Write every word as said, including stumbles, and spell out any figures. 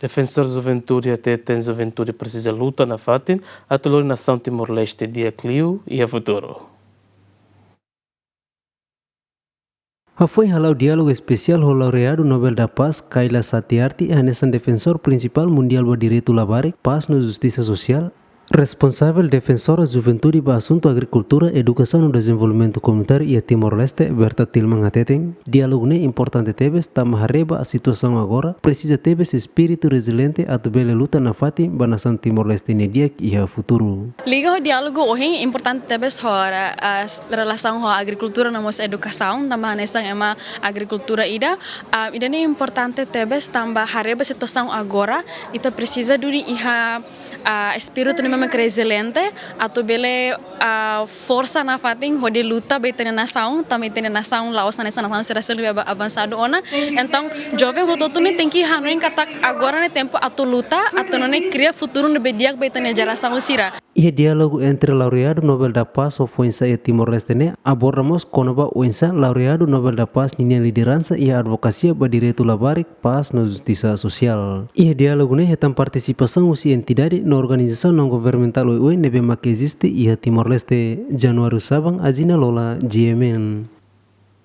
Defensór juventude hateten juventude presiza luta nafatin atu lori nasaun Timor-Leste di'ak liu iha futuru. Hafoin hala'o diálogu espesiál ho laureadu Nobel da Paz, Kayla Satyarthi, hanesan defensór prinsipál mundiál ba direitu labarik, pás no justisa sosiál, responsavel defensora juventude ba asuntu agrikultura, edukasaun no dezenvolvimentu komunitáriu iha Timor-Leste, Berta Tillman hateten, diálogu ne'e importante tebes, tanba haree ba situasaun agora, presiza tebes espíritu reziliente atu bele luta nafatin ba nasaun Timor-Leste ne'e di'ak iha futuru. Liga ho diálogu ohin, importante tebes ho ra-, as, relasaun ho agrikultura no mós edukasaun, tanba hanesan ema agrikultura ida. Ah, ida-ne'e importante tebes tanba haree ba situasaun agora, ita presiza duni iha, ah, espíritu ne'ebé mak reziliente, atu bele, ah, forsa nafatin hodi luta ba ita-nia nasaun, tanba ita-nia nasaun la'ós hanesan nasaun sira seluk ne'ebé avansadu ona. Entaun, joven hotu-hotu ne'e tenke hanoin katak agora ne'e tempu atu luta, atu nune'e kria futuru ne'ebé di'ak ba ita-nia jerasaun sira. Iha diálogu entre laureadu Nobel da Paz ho foin-sa'e iha Timor-Leste ne'e, aborda mós kona-ba oinsá laureadu Nobel da Paz ninia lideransa iha advokasia ba direitu labarik, pás no justisa sosiál. Iha diálogu ne'e hetan partisipasaun husi entidade no organizasaun naun governamentál oioin ne'ebé mak eziste iha Timor-Leste. Januário Sabang, Azina Lola, G M N.